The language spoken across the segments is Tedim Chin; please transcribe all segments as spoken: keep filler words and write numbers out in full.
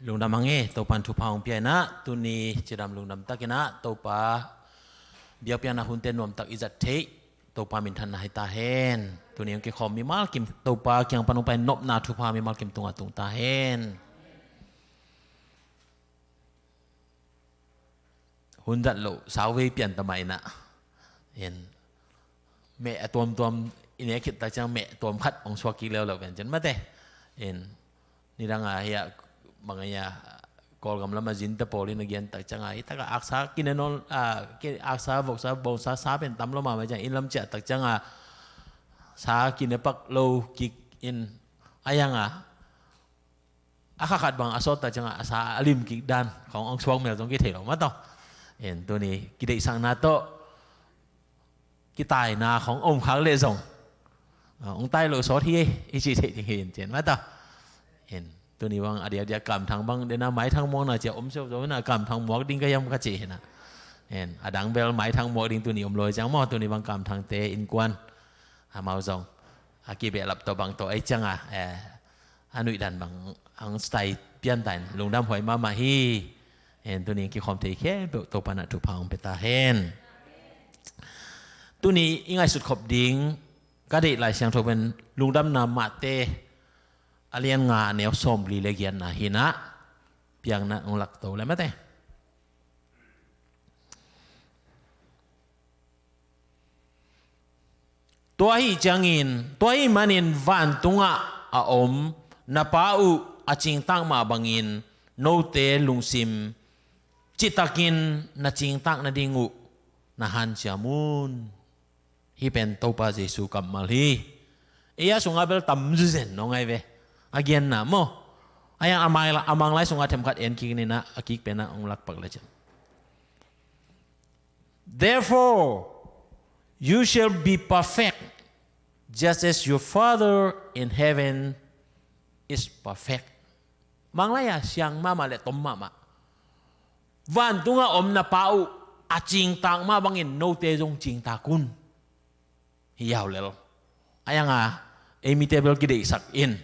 Lungdam hang e, Topan thupha hong pia in ah, tuni cidam lungdam takin ah Topa biakpiakna hunte nuamtak i zat theih Topa minthanna hi ta hen. Tuni hong kikhawm mimal kim Topa kiang pan hong pai nopna thupha mimal kim tungah tung ta hen. Hun zat loh sauvei pian ta mah in ah, in meh a tuamtuam i ne khit tak ciang meh tuam khat hong suak kik leuleu ven cin mate. In nidang a hiah bang a hiah Kawlgam lam a zin te pawl in a gian tak ciang a, i tak a aksa kine nawn, a, ki-, aksa voksa bawngsa sa pen tam lo mahmah ciang, inn lam ciah tak ciang a sa kine pak lo kik in a, yang a a kha khat bang a sawt tak ciang a, a sa a lim kik dan khong hong suak mel zong kithei lo mah tawh. In tuni kideihsakna tawh kitaina khong om khak leh zong, a, hong tai lo sawt hi e, i ci theih ding hi in cin mah tawh. In tuni bang a diakdiak kamthang bang dena maithang muakna cia om seuh zo in ah, kamthang muak ding ka hiam ka ci hi in ah. In a dang bel maithang muak ding tuni om lo hi ciang maw, tuni bang kamthangte innkuan amau zong a kibehlap tawh bang tawh ahih ciang a, eh, a nuihdan bang ang style pian ta in lungdam huai mahmah hi. Hen, tuni kikhawm thei khempeuh Topa in ah thupha hong pia ta hen. Tuni i ngaihsut khop ding ka deih Lai Siangtho pen Lungdamna Matthai a lian nga, a neu sawmli le giatna hi in ah, piakna hong lak to le mate. Tua ahih ciangin, tua ahih manin vantungah a om na Pa uh a cingtak mah bangin note lungsim citakin na cingtak nading uh na hanciam un. Hih pen Topa Jesu kammal hi. Ei a sungah bel tam zenzen nong ai ve. A gianna maw. A yang a mai la, a mang lai sungah themkhat en kik ni in ah, a kik pen ah hong lak pak le ciang. Therefore, you shall be perfect, just as your Father in heaven is perfect. Mang lai-a siang mahmah le tom mahmah. Vantungah om na Pa uh a cingtak mah bangin note zong cingtak un. Hi yaulel. A yang a, ei mite bel kideihsak in.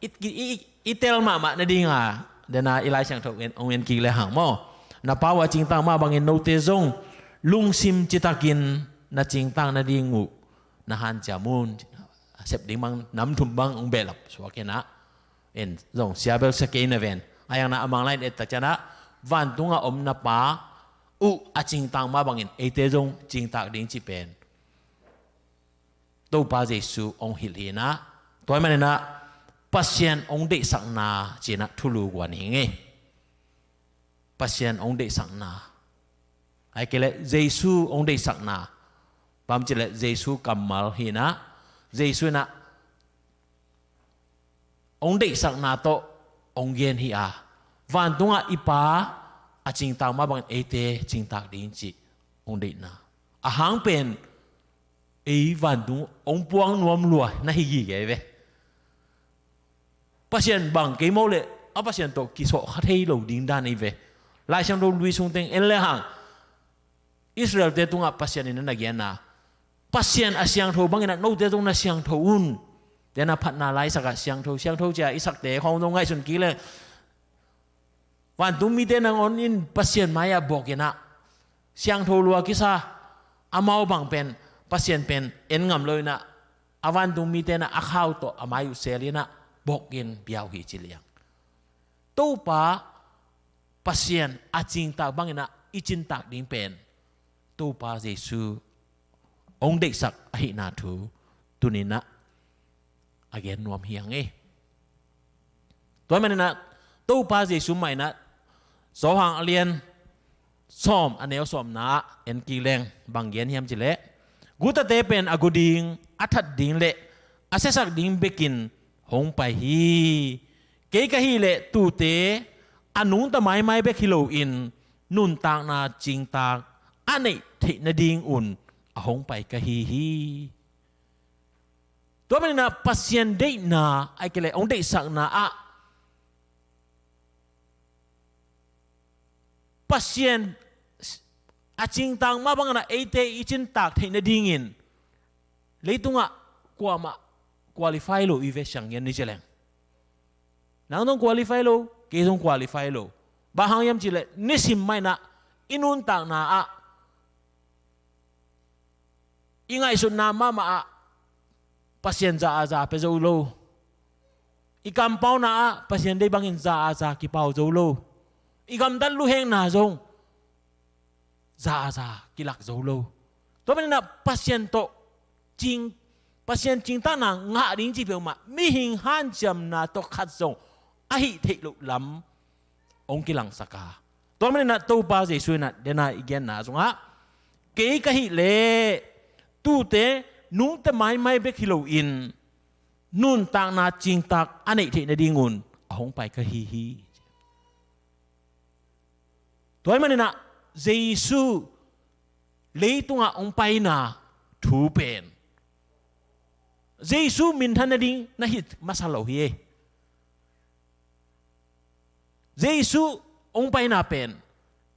I, i, i, i tel mahmah nading a, dena i Lai Siangtho en, hong en kik le hang maw. Na Pa uh a cingtak mah bangin note zong lungsim citakin na cingtak nading uh na hanciam un. A sep ding bang, nam thum bang hong behlap suak in ah. En zong sia bel sia kei na ven. A yang na a mang lai-in et tak ciang ah, vantungah om na Pa uh a cingtak mah bangin eite zong cingtak ding cih pen Topa Jesu hong hilh hi in ah, tua ahih manin ah Pasian hong deihsakna ci in ah thulu guan hi ing ei. Pasian hong deihsakna. Ahih kei leh Jesu hong deihsakna. Bang ci leh Jesu kammal hi in ah, Jesu in ah hong deihsakna tawh hong gen hi a. Vantungah i Pa a cingtak mah bangin eite cingtak ding cih hong deihna. A hang pen ei vantung hong puak nuam lua na hi gige ve. Pasian bang kei maw leh a Pasian tawh kisawh kha thei lo ding dan ei ve. Lai Siangtho lui sung teng en le hang Israel-te tungah Pasian in a na gen a, Pasian a siangtho bangin ah note zong na siangtho un. Te na phatna laisak ah siangtho, siangtho cia i sakte khawng zong ngaihsun kik le, vantung mite nangawn in Pasian mai-ah bawk in ah, siangtho lua kisa, amau bang pen Pasian pen en ngam lo in ah, a vantung mite in ah a khau tawh a mai uh sel in ah bawk in bia uh hi ci liang. Topa Pasian a cingtak bangin ah i cingtak ding pen Topa Jesu hong deihsak ahihna thu tuni in ah a gen nuam hi hang ei. Tua ahih manin ah Topa Jesu mah in ah Johan a lian sawm, a neu sawmna ah en kik leng bang gen hiam ci leh, gutate pen a gu ding, a that ding le a siasak ding bekin hong pai hi. Kei ka hih leh tuute a nungta maimai bek hi loin nuntakna cingtak a neih theih nadingun a hong pai ka hi hi. Tua manin ah Pasian deihna, ahih kei leh hong deihsakna ah Pasian a cingtak mah bangin ah eite i cingtak theih nadingin leitungah kuamah qualify lo i ve, siang ngen ni ci leng. Nang zong qualify lo, kei zong qualify lo. Bang hang hiam cih leh nisim mah in ah i nuntakna ah, i ngaihsutna mahmah ah Pasian za a za pia zo lo. I kampauna ah Pasian deih bangin za a za kipau zo lo. I gamtat luhekna zong za a za kilak zo lo. Tua manin ah Pasian tawh cing, Pasian cingtakna ngah ding cih peuhmah mihing hanciamna tawh khat zong a hih theih loh lam hong kilangsak a. Tua manin ah Topa Jesuh in ah dena i genna sungah, kei ka hih leh tuute nungta maimai bek hi loin nuntakna cingtak a neih theih nadingun a hong pai ka hi hi. Tua ahih manin ah Jesuh leitungah hong paina thu pen Jesuh minthan nading na hi masa lo hi. Jesuh hong paina pen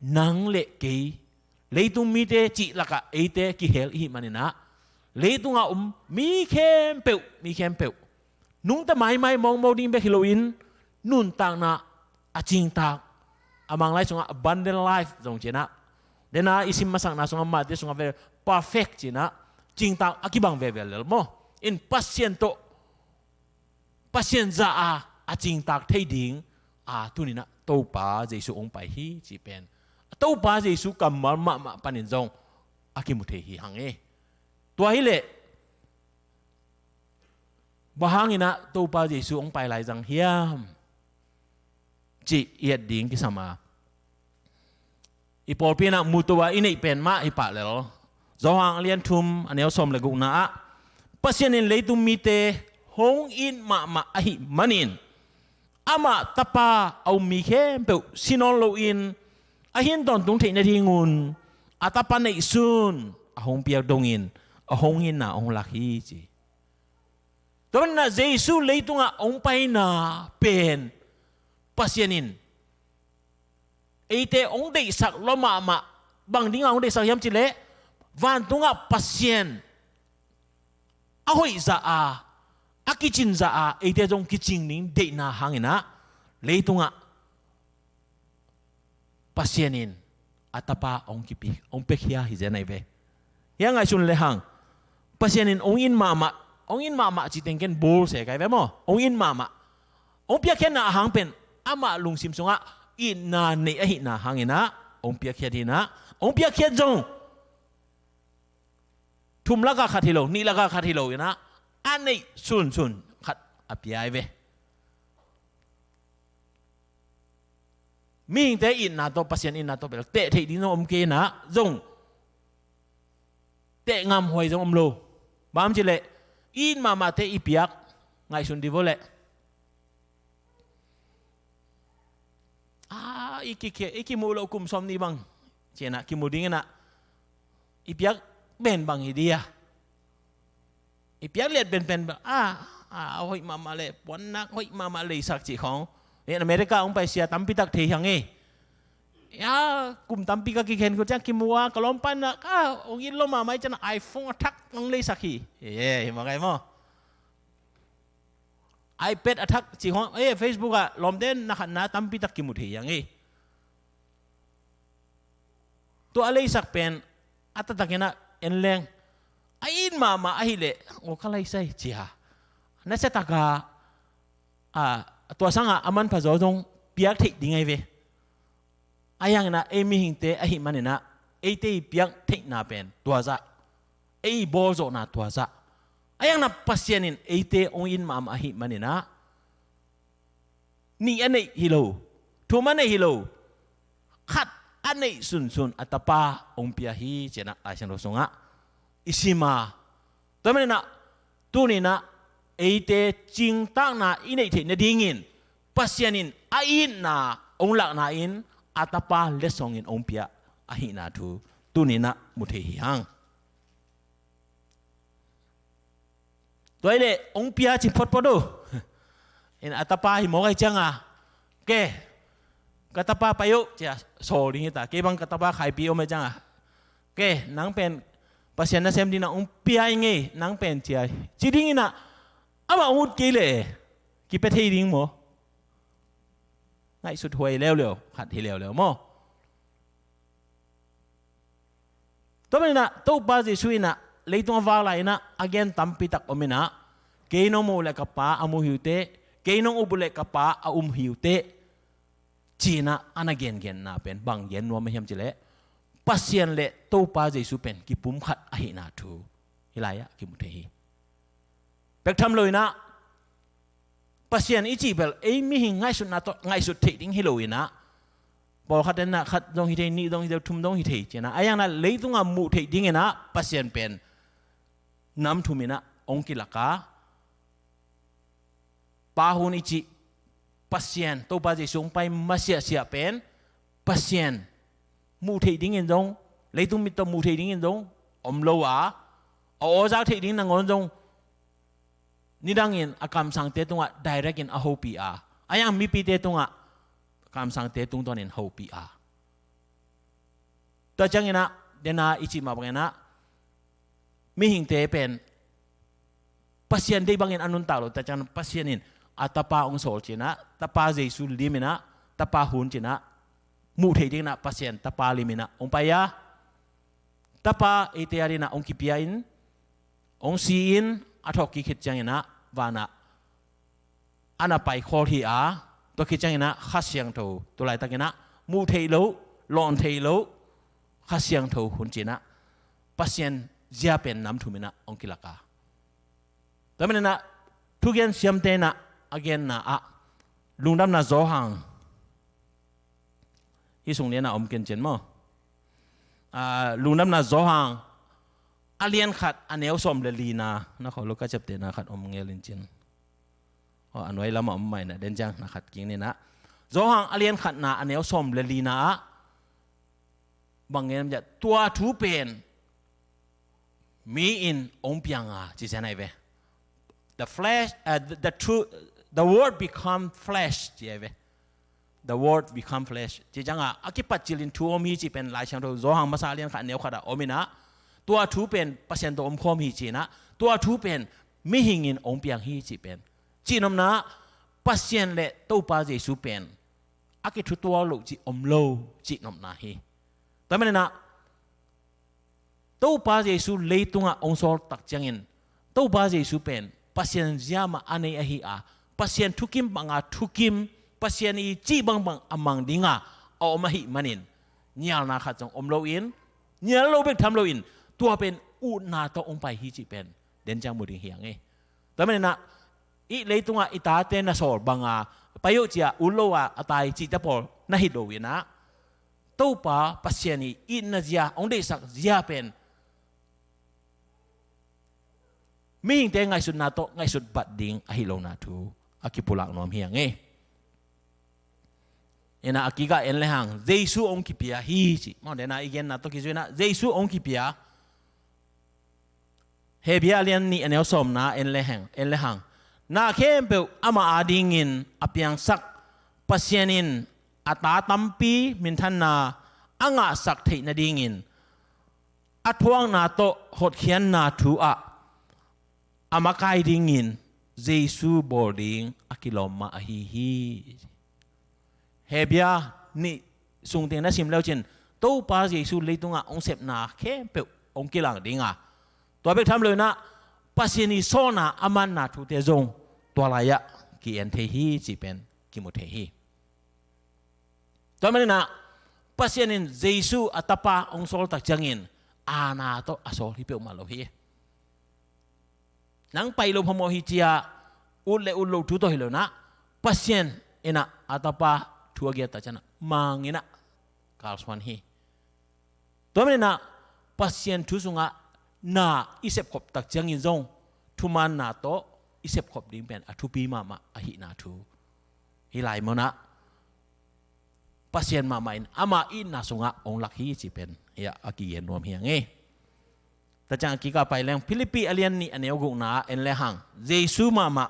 nang le kei, leitung mite cih lakah eite kihel i hih manin ah, leitungah om mi khempeuh, mi khempeuh nungta maimai mawngmawng ding bek hi loin nuntakna a cingtak, a Manglai sungah abundant life zong ci-in ah, dena i sim masakna sungah, Matthai sungah vel perfect ci-in ah, cingtak a kibang veve lel maw. In Pasian tawh, Pasian za a a cingtak thei ding a tuni-in ah Topa Jesuh hong pai hi cih pen Topa Jesuh kammal mahmah panin zong a kimu thei hi hang e. Tua hi leh bang hangin ah Topa Jesuh hong pai lai zang hiam cih i et ding kisam a, i pawlpi in ah muto a i neih pen mah hi pah lel. Johan a lian thum a neu sawm le gukna ah, Pasian in leitung mite hong it mahmah ahih manin amah Tapa a um mi khempeuh si nawn loin a hing tawntung theih nadingun a Tapa neihsun a hong piak dongin a hong itna a hong lak hi ci. Tua manin ah Jesuh leitungah hong paina pen Pasian in eite hong deihsak lua mahmah. Bang dingah hong deihsak hiam cih leh vantungah Pasian a hoih zah a, a kicin zah a, eite zong kicing ding deihna hangin ah leitungah Pasian in a Tapa hong kipi, hong piakhia hi zen ahi ve. Hia ngaihsun le hang, Pasian in hong it mahmah, hong it mahmah cih teng ken bawl se kai ve maw. Hong it mahmah, hong piakkhiatna a hang pen amah lungsim sungah itna neih ahihna hangin ah hong piakkhiat hi-in ah, hong piakkhiat zong thum lakah khat hi lo, nih lakah khat hi lo in ah, a neih sunsun khat a pia ahi ve. Mihingte itna tawh, Pasian itna tawh bel teh theih ding zong om kei in ah, zong teh ngamhuai zong om lo. Bang hang hiam cih leh i it mahmahte i piak, ngaihsun dih vo leh, a, i kikhia, i kimuh loh kum sawm nih bang ci-in ah kimu ding in ah, i piak pen bang hi ding a, i piak liat penpen bang a, a, a hoih mahmah leh puannak hoih mahmah leisak cih khawng. Hih America hong pai sia tampi tak thei hi hang e. Ya, kum tampi ka kikhen khit ciang kimu a, ka lawmpa in ah, a, hong it lua mahmah hi ciang iPhone a thak hong leisak hi. E, hi mah kai maw. iPad a thak cih khawng, e, Facebook ah lawmte na khatna tampi tak kimu thei hi hang e. Tua a leisak pen a taktak in ah en leng, a it mahmah ahih leh, aw ka laisai ci a, nasia tak a, a, tua sangah a manpha zaw zong piak theih ding ahi ve. Ahi hangin ah ei mihingte ahih manin ah eite i piak theihna pen tua zah, ei i bawlzawhna tua zah. Ahi hangin ah Pasian in eite hong it mahmah ahih manin ah nih a neih hi lo, thum a neih hi lo, khat a neih sunsun a Tapa hong pia hi ci-in ah Lai Siangtho sungah i sim a. Tua manin ah tuni-in ah eite cingtakna i neih theih nadingin Pasian in a itna hong lakna in a Tapa letsongin hong pia ahihna thu tuni-in ah mu thei hi hang. Tua hi leh hong pia ci photphot uh. In a tapa hi mawk ahih ciangin, ke, ka tapa pai uh ci-a sawl ding hi ta. Kei bang ka tapa khaipi om ahih ciangin, ke, nang pen Pasian nasem dingin hong pia ing ei, nang pen ci-a ci dingin ah, amah hong ut kei leh kipia thei ding maw? Ngaihsut huai leuleu khat hi leuleu maw? Tua maninah Topa Jesu inah leitung a vak lai inah a gen tampitak om inah, kei nong muh leh ka Pa a muh hi uh teh, kei nong up uh leh ka Pa a um hi uh teh, ci-inah a na gengenna pen bang gen nuam a hiam cileh, Pasian le Topa Jesu pen kipum khat ahihna thu hih lai-ah kimu thei hi. Bek tham lo inah Pasian i cih bel ei mihing ngaihsutna tawh ngaihsut theih ding hi lo inah, pawlkhat inah khat zong hi thei, nih zong hi thei, thum zong hi thei ci-inah, a iangnah leitungah muh theih dinginah Pasian pen nam thum inah hong kilak a, Pa hun i cih Pasian, Topa Jesu hong pai masiahsiah pen Pasian muh theih dingin zong, leitung mit tawh muh theih dingin zong om lo a, a awzak theih ding nangawn zong nidangin a kamsangte tungah direct in a hopih a, a iang mipite tungah kamsangte tungtawnin hopih a. Tua cianginah dena i cih mah banginah mihingte pen Pasian deih bangin a nuntak lo. Tua ciang Pasian in a Tapa hong sawl cinah, Tapa Jesu liminah, Tapa hun cinah, muh theih dinginah Pasian Tapa liminah hong pai a, Tapa eite adinah hong kipia in, hong si in, a thawhkik khit cianginah vanah a na pai khawl hi a, tua khit cianginah Kha Siangtho, tu laitakinah muh theih loh, lawn theih loh Kha Siangtho hun cinah Pasian zia pen nam thum inah hong kilak a. Tua maninah thugen siamte inah a genna ah Lungdamna Johan, hih sung lianah om kencin maw? Ah, Lungdamna Johan a lian khat a neu sawm le lina, na khawh lo ka ciaptehna khat om ngel in cin. Aw, a nuai lamah om mah inah den ciang na khat kik ninah. Johan a lian khatna a neu sawm le lina ah bang ngen lam ciah, tua thu pen mi in hong piang a, ci cian ahi ve. The flesh, uh, the, the true, the word become flesh, ci ahi ve. The word become flesh. Ci ciangah a kipat cilin thu om hi cih pen Lai Siangtho Johan masa a lian khat a neu khatah om inah, tua thu pen Pasian tawh omkhawm hi cinah, tua thu pen mihing in hong piang hi cih pen. Cihnopna Pasian le Topa Jesu pen a kithutuak loh cih om lo, cihnopna hi. Tua maninah Topa Jesu leitungah hong sawl tak ciangin, Topa Jesu pen Pasian zia mah a nei ahi a, Pasian thukim banga thukim, Pasian i cih bangbang a mang dinga a om ahih manin, nialna khat zong om loin, nial lo bek tham loin, tua pen utna tawh hong pai hi cih pen den ciang mu ding hi hang e. Tua maninah i leitungah i tate na sawl banga pai uh cia ut lo a a tai cihte pawl na hi lo inah, Topa Pasian i itna zia, hong deihsak zia pen mihingte ngaihsutna tawh ngaihsut bat ding ahi lona thu a kipulak nuam hi hang e. Inah a kikah en lehang, Jesu hong kipia hi ci. Maw, dena i genna tawh kizui inah Jesu hong kipia. Hebru a lian nih a neu sawmna en lehang, en lehang, na khempeuh amah adingin a piangsak Pasian in a ta tampi minthanna a ngahsak theih nadingin a thuakna tawh hotkhiatna thu ah a makai dingin Jesu bawl ding a kilawm mah ahi hi. Hebru nih sungteng na sim leucin, Topa Jesu leitungah hong sepna khempeuh hong kilang dinga, tua bek tham loinah Pasian i sawlna a manna thute zong tua lai-ah ki-en thei hi cih pen kimu thei hi. Tua maninah Pasian in Jesu a Tapa hong sawl tak ciangin aana tawh a sawl hi peuhmah lo hi. Nang pai lo phamawh hi cia ut le ut lo thu tawh hi lonah, Pasian inah a Tapa thu a giat tak cianah manginah kalsuan hi. Tua maninah Pasian thu sungah na i sepkhop tak ciangin zong thumaanna tawh i sepkhop ding pen a thupi mahmah ahihna thu. Hih lai munah Pasian mahmah in ama itna sungah hong lak hi cih pen hiah a kigen nuam hi hang e. Tua ciang a kikah pai leng Philippi a lian nih a neu gukna ah en lehang, Jesu mahmah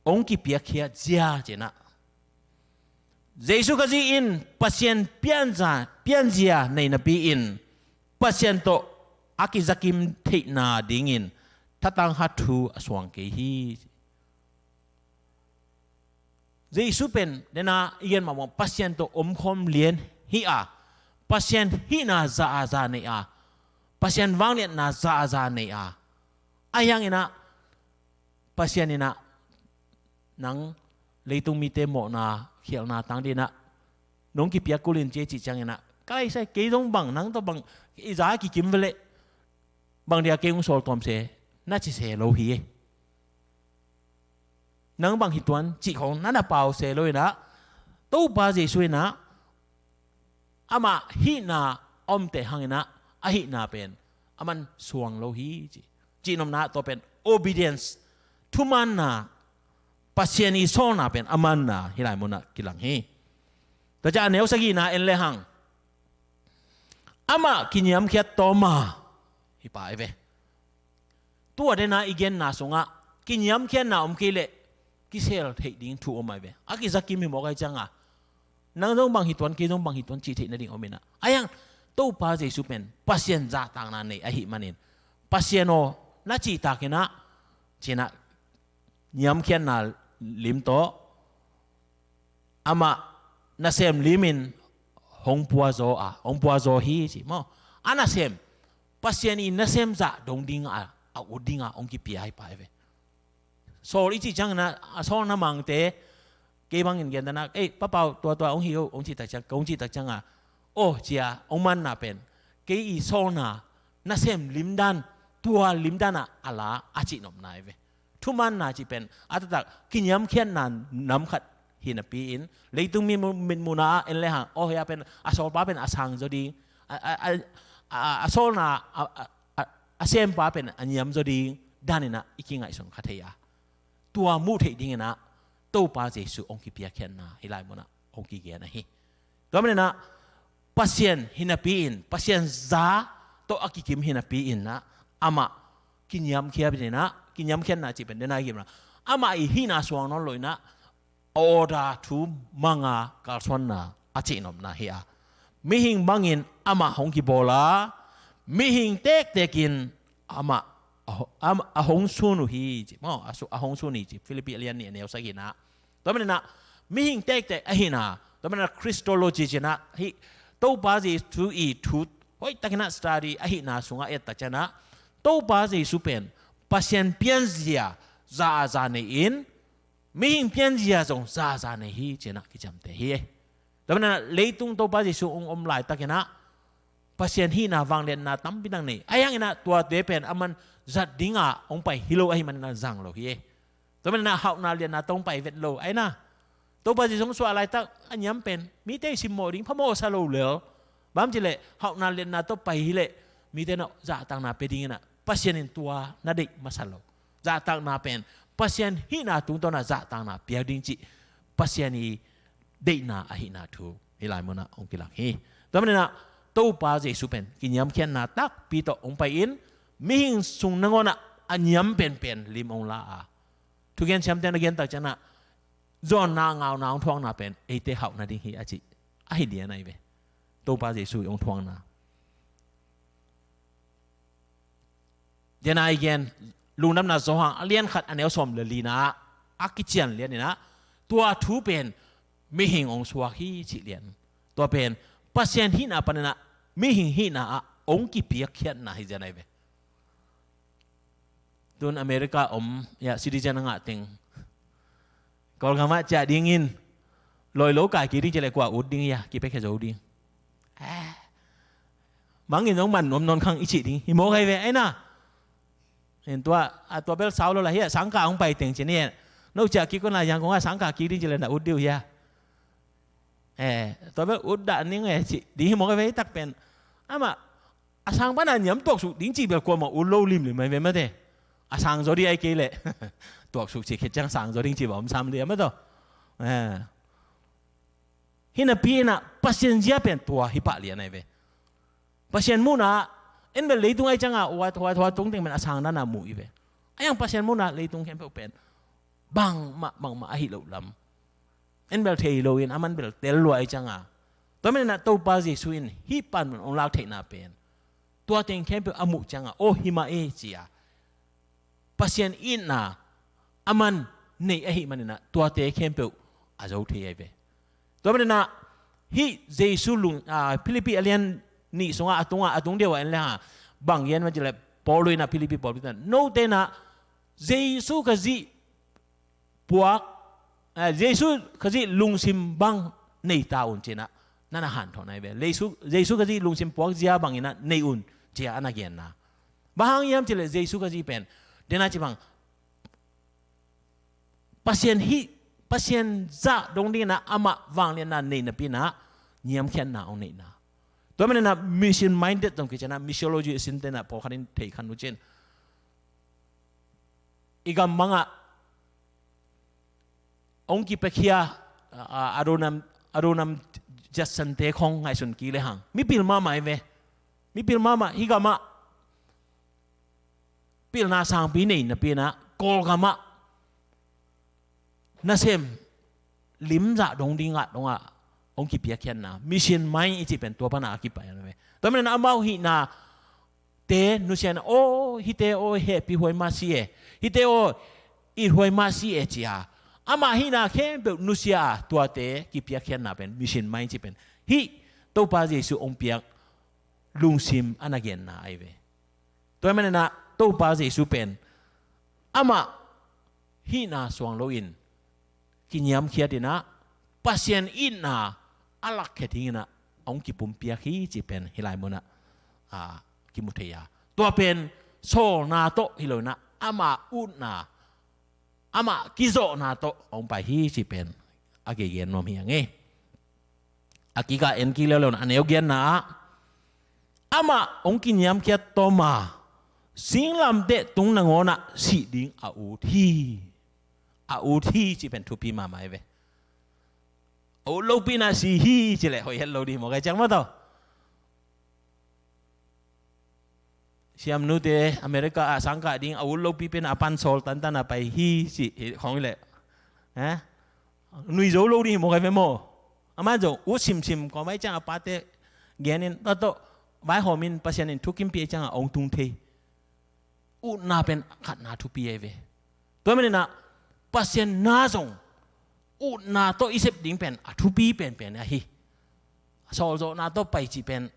hong kipiakkhiat zia cinah, Jesu Khazih in Pasian pianza, pianzia nei napi-in Pasian tawh a kizakim theihna dingin thatang khat thu a suang kei hi. Jesu pen dena i gen mahmah Pasian tawh omkhawm lian hi a, Pasian hihna za a za nei a, Pasian vangliatna za a za nei a, a hianginah Pasian inah nang leitung mite mawhna khialhna tang dinah nong kipiak kulin ci e cih cianginah ka laisai kei zong bang nang tawh bang i za kikim veleh bang dia kei hong sawltawm se na ci se lo hi. Nang bang hi tuan cih khong na na pau se lo inah Topa Jesu inah amah hihna a omteh hanginah a hihna pen aman suang lo hi ci. Cihnopna tua pen obedience, thumanna, Pasian i sawlna pen a manna hih lai munah kilang hi. Tua ciah a neu sagihna en le hang amah kiniamkhiat tawma hi pa e ve. Tua dena i genna sungah kiniamkhiatna om kei leh kisel theih ding thu om ai ve. A kizakim hi mawk ai cianga nang zong bang hi tuan kei zong bang hi tuan cih theih nading om inah a hiang Topa Jesu pen Pasian zahtakna nei ahi manin Pasian aw na cihtakinah cinah niamkhiatna lim tawh amah nasem limin hong puazaw a hong puazaw hi ci maw? A nasem Pasian i nasem zah dong dinga a ut dinga hong kipia hi pa hi ve. Saul i cih ciangin a sawl na mangte kei bangin gentana ei papau tua tua hong hi o hong cihtak ciang ka hong cihtak cianga aw cia hong manna pen kei i sawlna nasem limdan tua limdan a a la a cihnopna hi ve. Thumanna cih pen a taktak kiniamkhiatna nam khat hi napi-in leitung mi mitmuhna ah en le hang aw hia pen a sawlpa pen a sang zaw ding a sawlna a sempa pen a niam zaw ding daninah i kingaihsun kha thei a tua muh theih dinginah Topa Jesu hong kipiakkhiatna hih lai munah hong kigen ahi. Tua maninah Pasian hi napi-in Pasian za tawh a kikim hi napi-in ah amah kiniamkhiat inah kiniamkhiatna cih pen dena i kimna amah i hihna suang nawn lo inah a order thu manga kalsuanna a cihnopna hi a mihing bangin amah hong kibawl a mihing tektekin amah a hong sun uh hi ci maw a hong sun hi ci Philippi a lian nih a neu sagihna. Tua maninah mihing tektek ahihna tua maninah Christology cinah hih Topa Jesu i thu hoihtakinah study ahihna sungah ettak cianah Topa Jesu pen Pasian pianzia za a za nei-in mihing pianzia zong za a za nei hi cinah kiciamteh hi. Tua maninah leitung Topa Jesu hong om laitakinah Pasian hihna vangliatna tampi dang nei a hianginah tuate pen aman zat dinga hong pai hi lo ahi maninah zang lo hi. Tua maninah hauhna liatna tawh hong pai vet lo aina Topa Jesu hong suah laitak a niam pen mite i simmawh ding phamawh sa lo lel bam cileh hauhna liatna tawh pai hileh mite na zahtakna pe dinginah Pasian in tua na deih masa lo. Zahtakna pen Pasian hihna tungtawnah zahtakna piak ding cih Pasian i deihna ahihna thu hih lai munah hong kilak hi. Tua maninah Topa Jesu pen kiniamkhiatna takpi tawh hong pai-in mihing sung nangawnah a niam penpen lim hong la a thugen siamte na gentak cianah zawnna ngauna hong thuakna pen eite hauh nading hi a cih ahi dian ahi ve. Topa Jesu i hong thuakna Dena i gen lungdamna Johan a lian khat a neu sawm le lina a kician lianinah tua thu pen mihing hong suak hi cih lian. Tua pen Pasian hihna paninah mihing hihna ah hong kipiakkhiatna hi zian ahi ve. Tun America om ya citizen a ngah teng Kawlgam ah ciah dingin lawilo kai kik ding cileh kua ut ding ya kipiakhia zo ding. Mangin zong man nuam nawn khang i cih ding hi mawk ahi ve aina. Tua a tua bel sau lo la hi a sangka hong pai teng ci ni. No ciah kik kona Yangon ah sangka kik ding cileh na ut diu hi a. Tua bel ut dah ning e cih ding hi mawk ahi ve hi tak pen. Amah a sang pana niam tuaksuk ding cih bel kuamah ut lo limlim ahi ve mate. A sang zaw ding ahi kei leh tuaksuk cih khit ciang sang zaw ding cih bel om sam liam a tawh. Hinapi inah Pasian zia pen tua hi pah lian ahi ve. Pasian muhna en bel leitung ahi cianga huat huat huat tung teng pen a sang dana muh i ve. A yang Pasian muhna leitung khempeuh pen bangmah bangmah ahi loh lam en bel thei loin a man bel tel lua ahi cianga. Tua maninah Topa Jesu in hih pan mun hong lak theihna pen tua teng khempeuh a muh cianga aw hi mah e cia Pasian itna a man neih ahi maninah tuate khempeuh a zo thei ahi ve. Tua maninah hih Jesu lung, a, Philippi a lian nih sungah a tungah, a tung deuh ah en le hang bang gen mah ci le, Paul in ah Philippi pawlpi tungah, note inah Jesu Khazih puak, eh, Jesu Khazih lungsim bang nei ta un cinah, na na hanthawn ahi ve. Jesu, Jesu Khazih lungsim puak zia banginah nei un cia a na genna. Bang hang hiam ci le Jesu Khazih pen dena ci bang Pasian hih, Pasian zah dong dinginah amah vangliatna nei napi inah niamkhiatna hong neihna. Tua maninah mission minded zong kici inah, missiology a sinte inah pawlkhat in thei khan uh cin. I gam bangah hong kipiakhia, a, a, Adoniram, Adoniram Judsonte khong ngaihsun kik le hang mipil mahmah ahi ve. Mipil mahmah, hih gamah pilna sangpi nei napi inah Kawlgamah nasem limzah dong dingah dongah hong kipiakkhiatna, mission mind i cih pen tua panah a kipai a ve. Tua maninah amau hihna te nusia inah, aw hite aw hehpihhuai mah si e, hite aw ithuai mah si e cia amah hihna khempeuh nusia a tuate kipiakkhiatna pen mission mind i cih pen hih Topa Jesu hong piak lungsim a na genna ahi ve. Tua hi maninah Topa Jesu pen amah hihna suang loin kiniamkhiat inah Pasian itna a lakkhe dinginah hong kipumpiak hi cih pen hih lai munah, a, kimu thei a. Tua pen sawlna tawh hi loinah ama utna, amah kizawhna tawh hong pai hi cih pen a gei gen nuam hi a ngei. A kikah en kik leuleu inah a neu giatna ah amah hong kiniamkhiat tawm a singlamteh tung nangawnah sih ding a ut hi. A ut hi cih pen thupi mahmah ahi ve. A ut lopi inah si hi ci le hoih het lo ding hi maw, kai ciang maw tawh. Siamnute America ah sangkah ding a ut lopi pen a pan sawl tantan a pai hi cih khong hi leh, eh? Nui zo lo ding hi maw, kai ve maw. Amah zong ut simsim kawm ahi ciang a pate genin tawh vaihawmin Pasian in thukimpih ahi ciangah hong tung thei. Utna pen khatna thupi ahi ve. Tua maninah Pasian na zong utna tawh i sep ding pen a thupi penpen ahi. Sawlzawhna tawh pai cih pen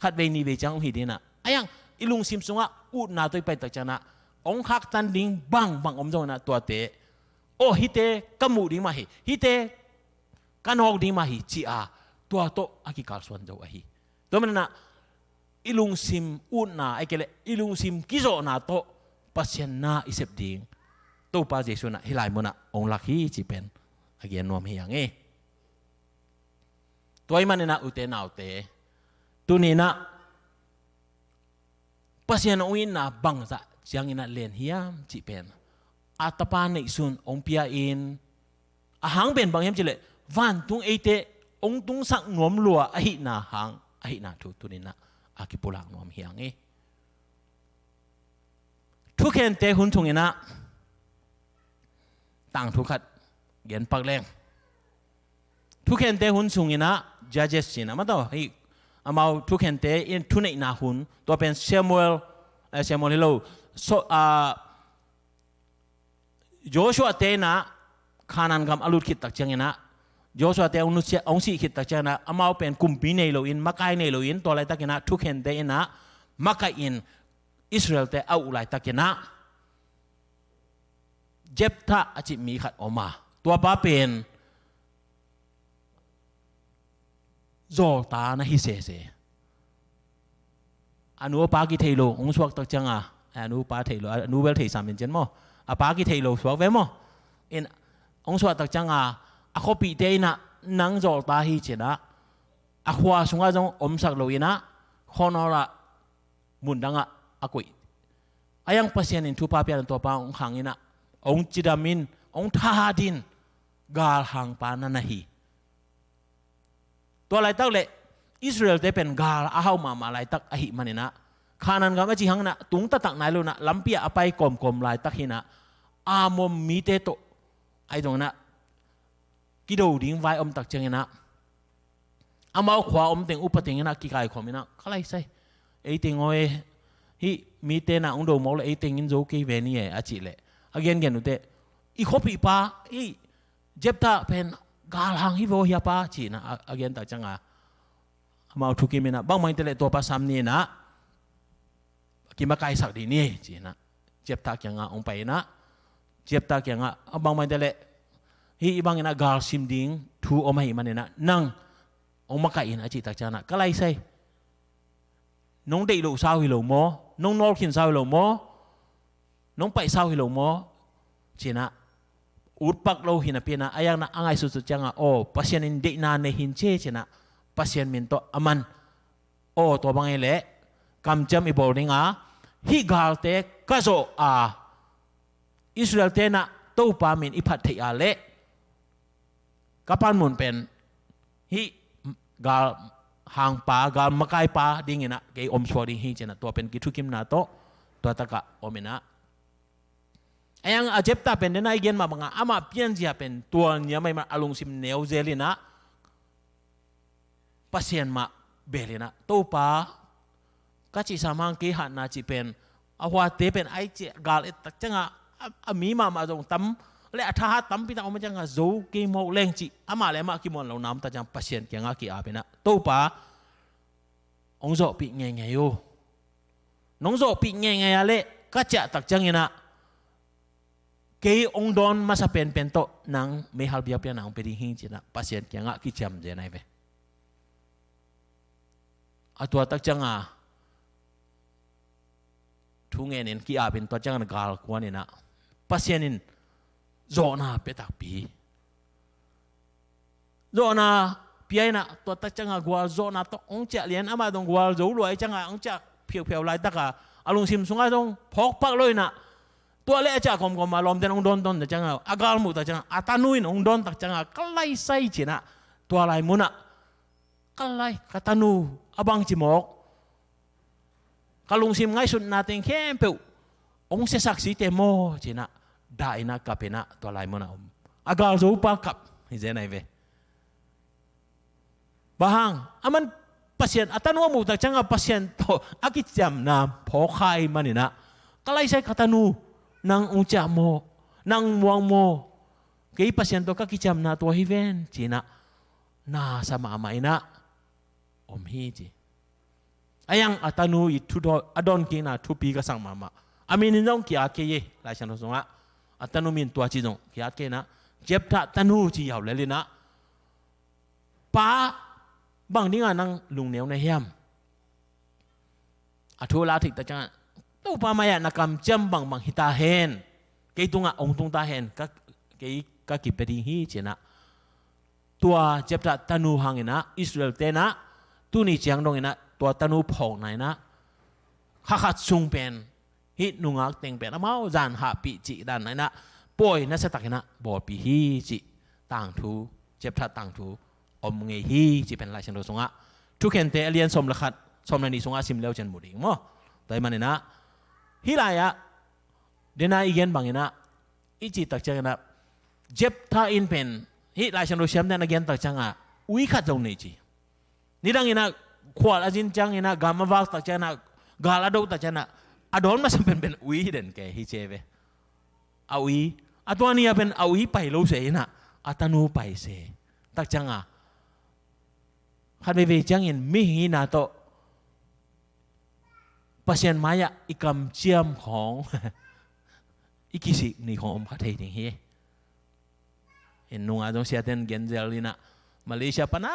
khatvei nihvei ciang hong hi dinah, a hiang i lungsim sungah utna tawh i pai tak cianah hong khaktan ding bangbang om zonginah tuate, aw hite ka muh ding mah hi, hite ka nawk ding mah hi ci-a tua tawh a kikalsuan zo ahi. Tua maninah i lungsim utna, ahih kei leh i lungsim kizawhna tawh Pasian na i sep ding Topa Jesu inah hih lai munah hong lak hi cih pen a gen nuam hi a ngei. Tua ahih maninah ute naute, tuninah Pasian hong itna bangzah cianginah len hiam cih pen a Tapa neihsun hong pia-in, a hang pen bang hiam cih leh vantung eite hong tungsak nuam lua ahihna hang ahihna thu tuninah a kipulak nuam hi a ngei. Thukhente hun sunginah tangthu khat gen pak leng. Thukhente hun sunginah Judges cinah, amah tawh hih amau thukhente in thuneihna hun, tua pen Samuel, eh, Samuel hi lo, so, ah, Joshua te inah Kanaan gam a lut khit tak cianginah, Joshua te hong nusia, hong sih khit tak cianginah amau pen kumpi nei loin, makai nei loin, tua laitakinah thukhente inah makaih in Israel te a uh laitakinah Jephthah a cih mi khat om a, tuapa pen zawlta na hi sese. A nu a pa kithei lo hong suak tak cianga, a nu pa thei lo, a nu bel thei sam in cian maw, a pa kithei lo suak ve maw. In hong suak tak cianga a khuapihte inah nang zawlta hi cinah a khua sungah zong omsak lo inah khuanawl ah mundangah a koih. A hiang Pasian in thupha pian tuapa hong khang inah hong cidam in, hong thahat in, galhangpa na na hi. Tua laitak le Israel-te pen gal a hau mahmah laitak ahih maninah Kanaan gam a cih hanginah tung taktak nai lo inah lampi ah a pai kawmkawm laitak hinah Ammon mite tawh ahi zonginah kido ding vai om tak cianginah amau khua om teng upa tenginah kikaikhawm inah, ka laisai, ei teng aw e, hih mite na hong do mawk le ei tengin zo kei ve ni e, a cih leh a gengen uh teh, i khuapihpa hih Jephthah pen Galhang hi vo hiapa ci-in ah a, a gen tak ciangah, amau thukim in ah, bangmah inteh leh tuapa sam ni in ah kimakaisak dih ni ci-in ah Jephthah kiangah hong pai in ah, Jephthah kiangah, bangmah inteh leh hih bangin ah galsim ding thu om ahih manin ah nang hong makaih in a cih tak ciangah, ka lai sai, nong deih loh sau hi lo maw, nong nawlkhin sau hi lo maw, nong paih sau hi lo maw ci-in ah, utpak lo hi napi in ah, a yang na a ngaihsutsut ciangah, aw, Pasian in deihna nei hi ci-in ah, Pasian min tawh a man, aw, tua bang hi leh kamciam i bawl ding a, hih galte ka zawh a, Israel-te in ah Topa min i phat theih a leh ka panmun pen hih galhangpa, galmakaipa dingin ah kei om suak ding hi ci-in ah, tua pen kithukimna tawh tua takah om in ah. A yang a Jephthah pen den a i gen mah bangah amah pianzia pen tua niam ahih manin a lungsim neu zel in ah Pasian mah bel in ah, Topa, ka cih sam hang kei hatna cih pen, a huate pen ai ciah gal et tak ciangah a, a mi mahmah zong tam leh a thahat tampi tak om a ciangah zo kei mawk leng cih amah leh amah kimuan lo nam tak ciang Pasian kiangah ki-ap in ah, Topa, hong zawhpih ngeingei uh. Nong zawhpih ngeingei a leh ka ciah tak ciangin ah kei hong dawn masa penpen tawh nang meihal biakpiakna hong pia ding hi ci-in ah Pasian kiangah kiciam zen ahi ve. A tua tak ciangah thu ngenin ki-apin tua ciangah gal kuan in ah Pasian in zawhna pia takpi. Zawhna pia in ah tua tak ciangah gualzawhna tawh hong ciah lian, amah dong gualzo lua ahih ciangah hong ciah phiaupiau laitakah a lungsim sungah dong phawkpak lo in ah, tua leh a ciah kawmkawm ah lawmten hong dawndawn tak ciangah, a gal muh tak ciangah, a tanu in hong dawn tak ciangah, ka lai sai ci-in ah, tua lai munah ka lai, ka tanu a bangci mawk, ka lungsim ngaihsutna teng khempeuh hong siasak site maw ci-in ah, dah in ah kap in ah tua lai munah om. A galzopa kap hi zen ahi ve. Bang hang, aman Pasian, a tanu a muh tak ciangah Pasian tawh a kiciamna phawk kha ahih manin ah, ka lai sai, ka tanu, nang hong ciah maw, nang muang maw, kei Pasian tawh ka kiciamna tua hi ven ci-in ah, na sa mahmah in ah om hi ci. A yang a tanu i thu dawn, a dawnkikna thupi ka sak mahmah. A min in zong ki-at kei e, Lai Siangtho sungah a tanu min tua ci zong ki-at kei in ah, Jephthah tanu ci yau lel in ah, pa, bang dingah nang lungneu na hiam? A thu la thei tak ciangah, Topa mai-ah na kamciam bangbang hi ta hen, kei tungah hong tung ta hen, ka, kei ka kipia ding hi ci-in ah, tua Jephthah tanu hangin ah Israel-te in ah tuni ciang dongin ah tua tanu phawkna in ah, kha khat sung pen hih nungak teng pen amau zan hahpih cih dan in ah pawi nasiatakin ah bawlpih hi cih tangthu, Jephthah tangthu om ngei hi cih pen Lai Siangtho sungah Thukhente a lian sawm le khat, sawm le nih sungah sim leu cin mu ding maw. Tua ahih manin ah hih lai-ah, den a i gen bangin ah, i cih tak ciangin ah, Jephthah in pen, hih Lai Siangtho siamte in a gen tak ciangah, ui khat zong nei ci. Nidangin ah, khual a zin ciangin ah, gam a vak tak ciangin ah, gal a do tak ciangin ah, a dawn masa penpen ui hi den kei hi ci ve. A ui, a tua ni-a pen a ui pai lo se in ah, a tanu pai se. Tak ciangah, khat veivei ciangin mihing hihna tawh Pasian mai-ah i kamciam khawng i kisik ni khawng om kha thei ding hi. Inn nungah zong siaten gen zel in ah, Malaysia pana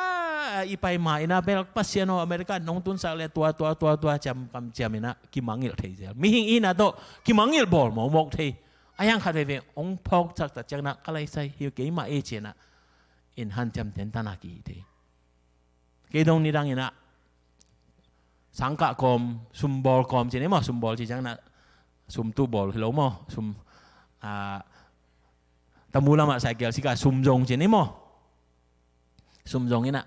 i pai ma in ah bel Pasian aw, America nong tunsak le tua, tua, tua, tua ciam, kamciam in ah kimangngilh thei zel. Mihing hihna tawh kimangngilh bawl mawkmawk thei. A yang khat veivei hong phawksak tak ciangin ah, ka lai sai, hi keimah e ci-in ah, inn hanciam ten tan a ki-it thei. Kei dong nidangin ah, sangkah kawm, sumbawl kawm ci-in ei maw, sumbawl ci ciangin ah, sum tuh bawl hi lo maw, sum, ah, tamu lamah cycle sik a sum zong ci-in ei maw, sum zong in ah,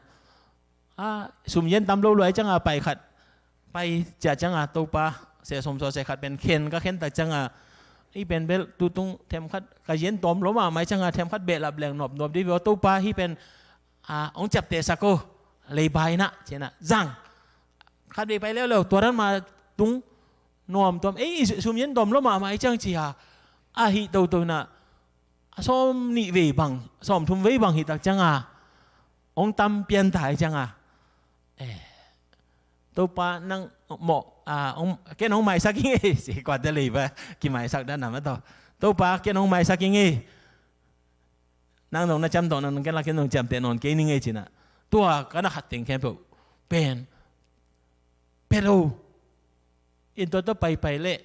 ah, sum yen tam lo lua ahih ciangin ah pai khat, pai ciah ciangin ah, Topa, seh sawmsawh seh khat pen khen, ka khen tak ciangin ah, hih pen bel tutung themkhat ka yen tawm lo mahmah ahih ciangin ah, themkhat behlap leng nuamnuam dih ve aw Topa, hih pen, ah, hong ciaptehsak o, leiba in ah, ci-in ah, zang. Khat vei pai leuleu, tua dan mah tung nuamtuam, ei, sum yen tawm lo mahmah ahih ciang ci a, ahih toto in ah, a sawm nih vei bang, sawm thum vei bang hih tak cianga hong tam pian ta hi cianga, eh, Topa nang mawh, ah, hong, ken hong maisak ing ei, si kuate lei ba, kimaisak dan a ma tawh. Topa ken hong maisak ing ei. Nang dong na ciam tawh nang ken la ken dong ciamteh nawn kei ning ei cinah. Tua ka na khat teng khempeuh pen pia lo. In tua tawh paipai leh,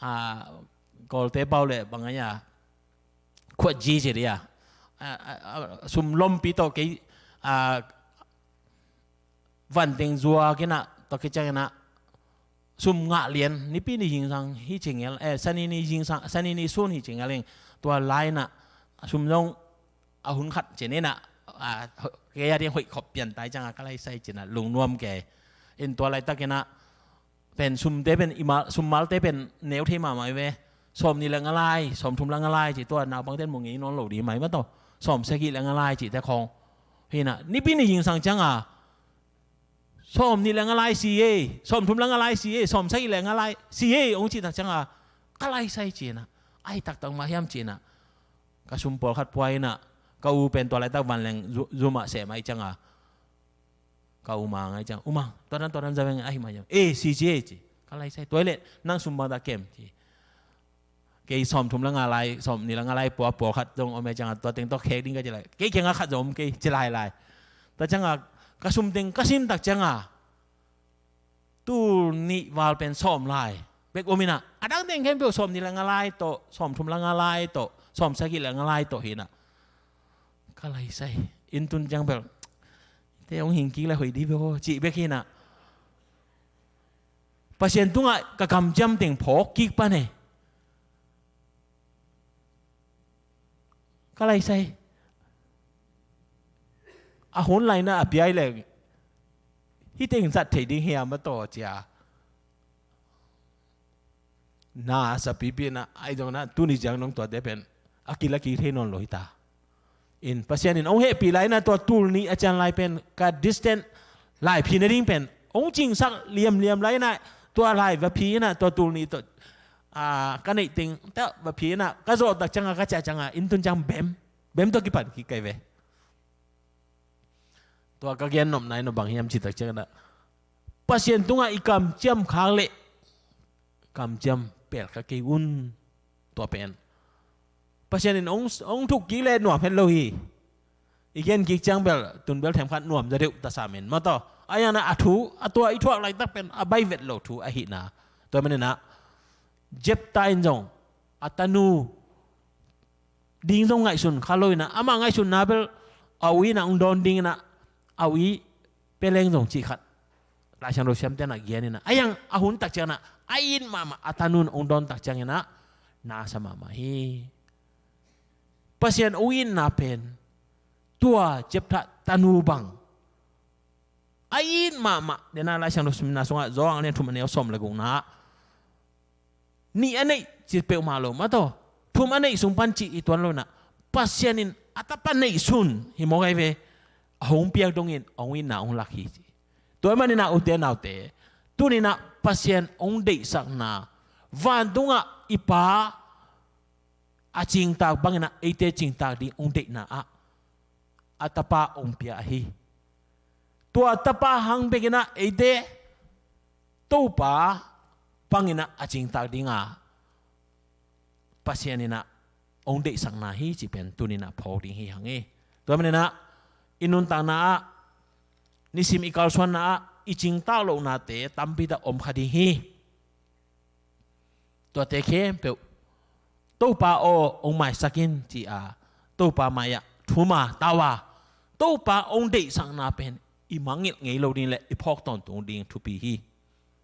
ah, Kawlte pau leh bang a, khuat ji ci dia. Ah, ah, ah, sum lompi tawh kei, ah, van teng zuak inah, tua kiciang inah sum ngah lian, nipi ni zingsang hi ci ngel, eh, sani ni zingsang, sani ni sun hi ci ngel ing. Tua lai inah sum zong a hun khat ci inah, ah, kei a ding hoih khop pian tai cianga ka lai sai cinah lungnuam kei. In tua laitak inah pen sumte pen i mal, sum malte pen neu thei mahmah hi ve. Sawm nih le nga lai, sawm thum le nga lai ci, tua naupangten mu ngei nawn lo ding mai ma tawh. Sawm sagih le nga lai cihte khawng. Hi inah nipi ni zingsang cianga sawm nih le nga lai si ei, sawm thum le nga lai si ei, sawm sagih le nga lai si ei hong cih tak cianga ka lai sai cinah, ai taktak mah hiam cinah, ka sum pawlkhat pua inah, ka u pen tua laitak vanleng zu-, zu mah seh mah hi cianga, ka u ma ngai ciang, u ma, tua dan, tua dan za veng, ahi mah hiam, eh, si ci ei ci. Ka lai sai, tua hi leh nang sum bang ta kem ci. Kei sawm thum le nga lai, sawm nih le nga lai pua, pawlkhat zong om e cianga, tua teng tawh khek ding ka ci lai. Kei kianga khat zong om kei ci lai lai. Tua cianga ka sum teng ka sim tak cianga tul nih val pen sawm lai bek om inah, a dang teng khempeuh sawm nih le nga lai tawh, sawm thum le nga lai tawh, sawm sagih le nga lai tawh hi inah, ka lai sai. In tun ciang bel te hong hing kik le hoih dih bek aw cih bek hi inah, Pasian tungah ka kamciam teng phawk kik pan e. Ka lai sai. A hun lai inah a piai leng hih teng zat theih ding hiam a tawh cia. Na sa pipi inah, ai zong inah tuni ciang nong tuate pen a kila kik thei nawn lo hi ta. In Pasian in hong hehpih lai inah tua tul nih a cian lai pen ka distance lai phi nading pen hong cingsak liamliam lai inah, tua lai va phi inah tua tul nih tawh, ah, ka neih teng tawh va phi inah ka zawh tak cianga ka ciah cianga in tun ciang bem, bem tawh kipan kik kai ve. Tua ka gen nopna in a bang hiam cih tak ciang inah, Pasian tungah i kamciam khak leh kamciam pelh kha kei un. Tua pen Pasian in hong, hong thuk kik leh nuam het lo hi. I gen kik ciang bel tun bel themkhat nuam zaw deuh ta sam in ma tawh. A iang inah a thu, a tua i thuak laitak pen a bai vet lo thu ahihna. Tua man inah Jephtha in zong a tanu ding zong ngaihsun kha lo inah, amah ngaihsunna bel a u inah hong dawn ding inah, a u i pia leng zong cih khat Laisiangtho siamte inah gen inah, a iang a hun tak ciang inah a it mahmah, a tanu in hong dawn tak ciang inah na sa mahmah hi. Pasian hong itna pen tua Jephtha tanu bang a it mahmah. Dena Laisiangtho simna sungah Johan a lian thum a neu sawm le gukna ah, nih a neih ci peuhmah lo ma tawh, thum a neih sung pan cih i tuan lo inah, Pasian in a tapa neihsun hi mawk ahi ve. A hong piak dongin a hong itna hong lak hi ci. Tua ahih man inah ute naute, tuni inah Pasian hong deihsakna, vantungah i Pa a cingtak bang inah eite cingtak ding hong deihna ah a tapa hong pia ahi. Tua tapa hang bek inah eite Topa bang inah a cingtak dinga Pasian inah hong deihsakna hi cih pen tuni inah phawk ding hi hang hi. Tua man inah i nuntakna ah, nisim i kalsuanna ah i cingtak lohnate tampi tak om kha ding hi. Tuate khempeuh Topa aw hong maisak in ci-a, Topa mai-ah thum a, tau a, Topa hong deihsakna pen i mangngilh ngei lo ding le i phawk tawntung ding thupi hi.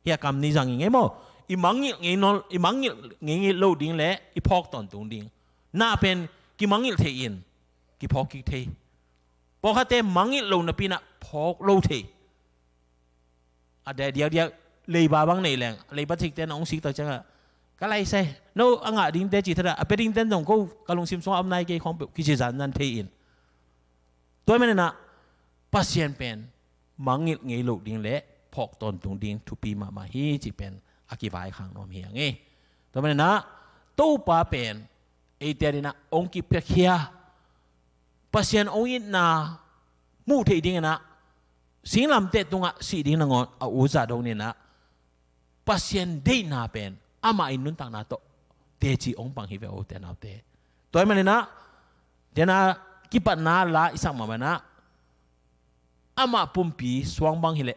Hih a kam nih zang i ngei maw? I mangngilh ngei nawn, i mangngilh ngei lo ding le i phawk tawntung ding. Na pen kimangngilh thei in kiphawk kik thei. Pawlkhatte mangngilh lo napi inah phawk lo thei. A dai diakdiak leiba bang nei leng, leiba thikte na hong sik tak ciangah, ka lai sai, no a ngah dingte cih thadah a pia dingten zong ko ka lungsim sungah om nai kei khawng peuh kici zanzan thei in. Tua man inah Pasian pen mangngilh ngei lo ding le phawk tawntung ding thupi mahmah hi cih pen a kivaikhang nuam hi hang hi. Tua man inah Topa pen eite adingin ah hong kiphiakhia, Pasian hong itna muh theih dingin ah singlamteh tungah sih ding nangawn a ut zah dongin ah Pasian deihna pen amah in nuntakna tawh teci hong pang hi ve, ute naute. Tua ahih manin ah, dena kipatna la i sak mahmah in ah, amah pumpi suang bang hileh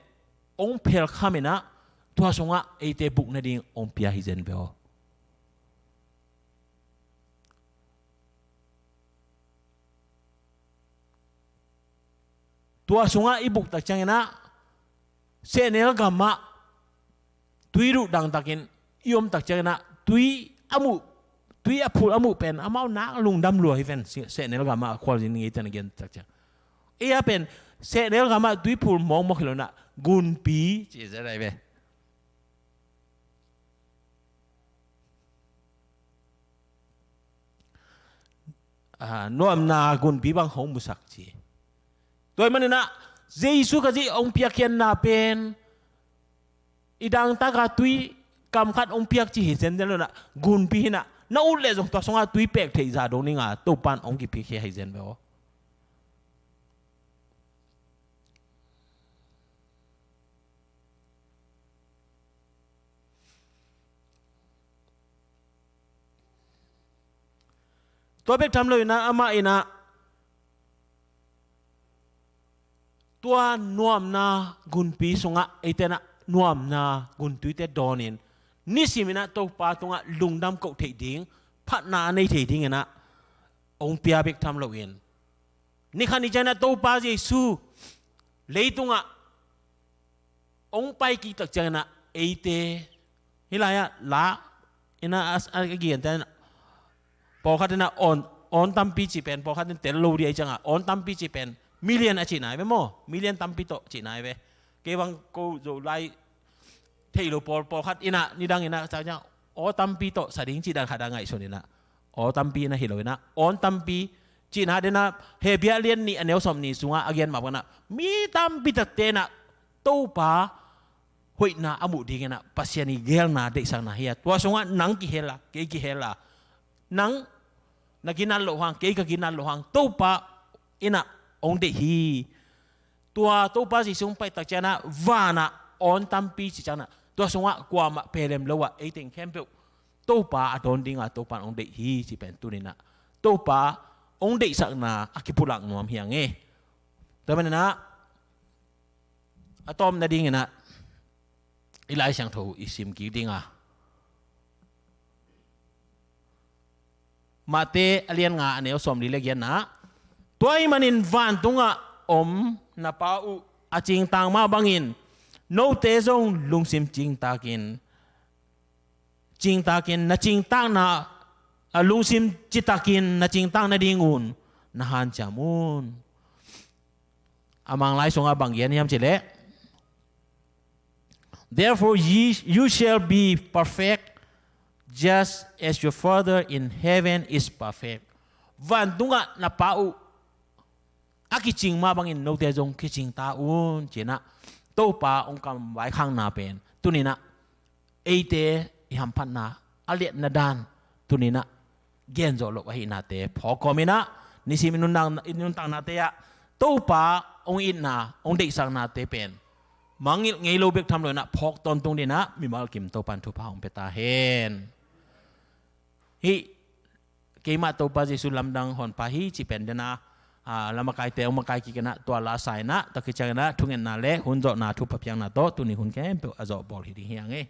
hong phelkham in ah, tua sungah eite buk nading hong pia hi zen ve aw. Tua sungah i buk tak ciangin ah, sehnel gamah tui duh dangtakin i om tak ciangin ah, tui a muh, tui a phul a muh pen amau nak lungdam lua hi ven. Se-, sehnel gamah a khualzin ngeite na gen tak ciang, ei a pen sehnel gamah tui phul mawkmawk hi lo in ah, gunpi ci zen ahi ve. Ah, nuamna gunpi bang hong musak ci. Tua ahih manin ah, Jesu Khazih hong piakkhiatna pen i dangtaka tui kam khat hong piak ci hi zenzen lo in ah, gunpi hi in ah, na ut leh zong tua sungah tui pek theih zah dongin ah Topa in hong kiphiakhia hi zen ve aw. Tua bek tham lo in ah, amah in ah tua nuamna gunpi sungah eite in ah nuamna guntuite dawnin, nisimin ah Topa tungah lungdam koh theih ding, phatna a nei thei dingin ah hong pia bek tham loin, ni khat ni ciangin ah Topa Jesu leitungah hong pai kik tak ciangin ah, eite, hih lai-ah la in ah a, a, a gigante in ah, pawlkhat in ah awn, awn tampi cih pen, pawlkhat in tel lo ding ahih ciangah, awn tampi cih pen million a cihna hi ve maw, million tampi tawh cihna hi ve. Kei bang ko Zolai thei lo pawl, pawlkhat in ah nidang in ah sa ciang, aw tampi tawh sa ding cih dan khat a ngaihsun in ah, aw tampi in ah hi lo in ah, awn tampi cihna den ah, Hebru a lian nih a neu sawmnih sungah a gen mah bangin ah, mi tampi takte in ah Topa hoihna a muh dingin ah Pasian i geelna, deihsakna hi a, tua sungah nang kihel a, kei kihel a, nang na ginat loh hang, kei ka ginat loh hang, Topa in ah hong deih hi. Tua Topa Jesu hong pai tak ciangin ah, van ah awn tampi cih ciangin ah, tua sungah kuamah pelem lo ah, ei teng khempeuh Topa a dawn ding a Topa in hong deih hi cih pen tuni in ah Topa hong deihsakna a kipulak nuam hi hang e. Tua manin ah, a tawpna dingin ah, i Lai Siangtho i sim kik ding a, Matthai a lian nga a neu sawmli le giatna ah, tua ahih manin vantungah om na Pa uh a cingtaak mah bangin, note zong lungsim cingtakin, cingtakin na cingtaakna, a, lungsim citakin na cingtaak nadingun na hanciam un. A Manglai sungah bang gen hiam cih leh, "Therefore ye, you shall be perfect, just as your Father in heaven is perfect." Vantungah na Pa uh a kicing mah bangin note zong kicing ta un, ci-in ah Topa hong kam vaikhakna pen tuni in ah eite i hamphatna a liatna dan tuni in ah gen zawh loh ahihnate phawk kawmin ah, nisim i nuntak, i nuntaknate ah Topa hong itna, hong deihsaknate pen mangngilh ngei lo bek tham loin ah phawk tawntung dingin ah mimal kim Topa in thupha hong pia ta hen. Hih keimah Topa Jesu lamdang honpa hi cih pen den ah, a, lamakaite hong makai kik in ah, tua la sa in ah, tua khit ciangin ah thungetna le hun zawhna thupha piakna tawh tuni hun khempeuh a zawh bawl hi ding hi hang e.